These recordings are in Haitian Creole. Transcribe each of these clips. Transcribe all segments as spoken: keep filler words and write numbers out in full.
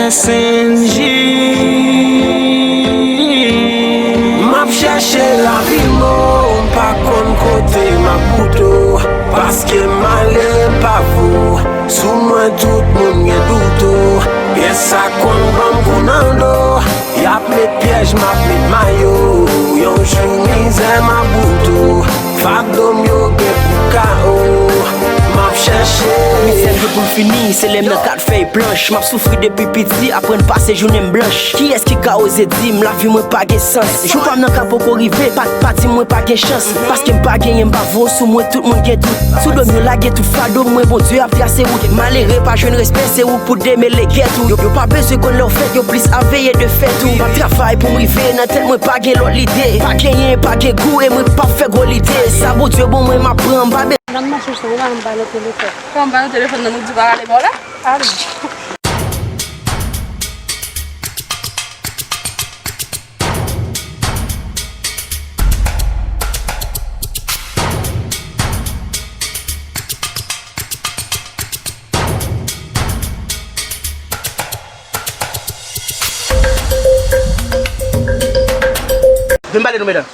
S N J. M ap chèche lavi m, oh, m pa konn kote m ap bout, oh, paske malere m pa fou. Sou mwen tout moun gen dout, oh, pyès sa konn ban m kou nan do. Y ap met pyèj, m ap met mayo, yon jou mizè m ap bout, oh, fadom yo gen pou ka, oh, m ap chèche. Mizè m gen pou l fini, se lè m nan kat fèy planch. M ap soufri depi piti, aprann pase jounen m blanch. Kiyès ki ka oze di m lavi mwen pa gen sans? Jou pa m nan ka poko rive, pa, pa di m mwen pa gen chans. Paske m pa genyen, m pa vo sou mwen, tout moun gen dout. Sou do m yo lage tout fado, mwen Bondye ap trase wout. Malere pa jwenn respè, se ou k pou demele gèt ou. Yo, yo pa bezwen konn lè w fèt, yo plis ap veye defèt ou. M ap travay pou m rive, nan tèt mwen pa gen lòt lide. Pa genyen, pa gen gou, e mwen p ap fè gwo lide. Sa Bondye ban mwen, m ap pran, m pa Nan mache sa, ou pa janm ba nan telefòn. Kòman ba nan telefòn nan, nou di pa rale bò la? Ale. Vin pale nou, medam.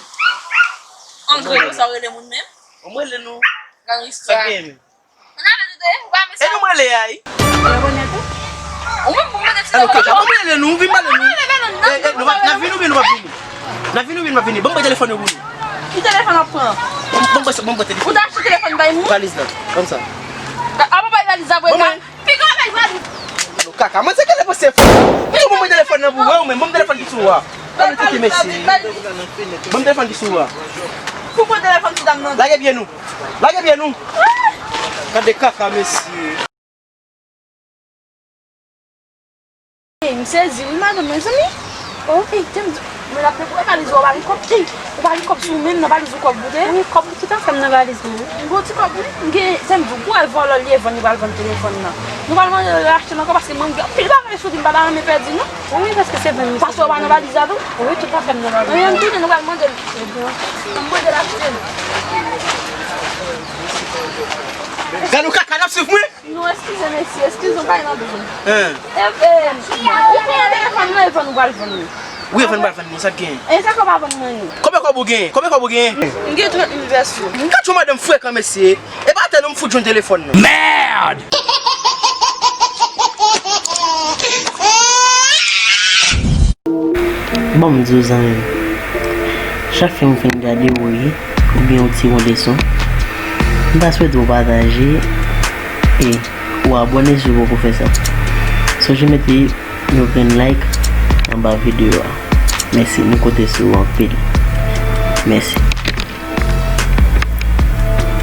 Antre, sa w rele moun menm? Bon, m rele nou. Gang istwa. Sa k gen menm? Ann ale tout, ou pa mesye. E nou m rele a, wi. Ou menm, ou mete ti. Alo, kaka, bon, m rele nou, vin pale nou. E, e, nou va, n ap vini oubyen nou p ap vini? N ap vini oubyen nou p ap vini? Ban m pran telefòn yo pou nou. Ki telefòn w ap pran? Ban m, ban m pran, ban m pran telefòn. Ou ta achte telefòn bay moun? Valiz la, konsa. A, a pa bay valiz la vre, ka. Piga bay valiz. Alo, kaka, mwen se kele panse fò. Ban m pran telefòn nan pou ou, ou menm, ban m telefòn ki sou ou a. Ban m teke mesye. Ban m telefòn ki sou ou a. Pou pran telefòn ti dam nan. Lage pye nou. Lage pye nou. Gade kaka, mesye. Ey, m sezi wi, madanm, mezanmi. Oh, ey, tèm di, men l ap dekouvè valiz ou, ou pa gen kòb. Ey, ou pa gen kòb sou ou menm, nan valiz ou kòb ou te? Wi, kòb ou ki t ap fè m nan valiz mwen. M gon ti kòb wi. M gen, tèm di, gwo vòlò li ye vann, li pral vann telefòn nan. Nou pral mande l achte l ankò paske mwen m gen anpil bagay sou li, m pa ta renmen pèdi non. Wi, paske se vann li. Paspò pa nan valiz la tou? Wi, tout afè m nan valiz la. Anyen m tounen, nou pral mande l. Ebyen, ann mande l achte l. Gade yon kaka n ap swiv mwen. Non, eskize mesye, eskize, m pa gen nan bezwen. Hein. E, e, ou pran telefòn nan, e vann ou pral vann li. Wi, e vann m pral vann li, sa k gen? E sa k ou pa vann mwen li? Konbyen kòb ou gen? Konbyen kòb ou gen? M gen trant mil peso. Gad yon madanm frekan, mesye. E pa atè non m fout jwenn telefòn nan. Merde! Bon, m di w zanmi m, chak fwa m fin gade w ri, oubyen w tire yon leson, m ta swete w pataje e ou abòne si w poko fè sa. Sonje mete yon grenn like anba videyo a. Mèsi, nou konte sou ou anpil. Mèsi.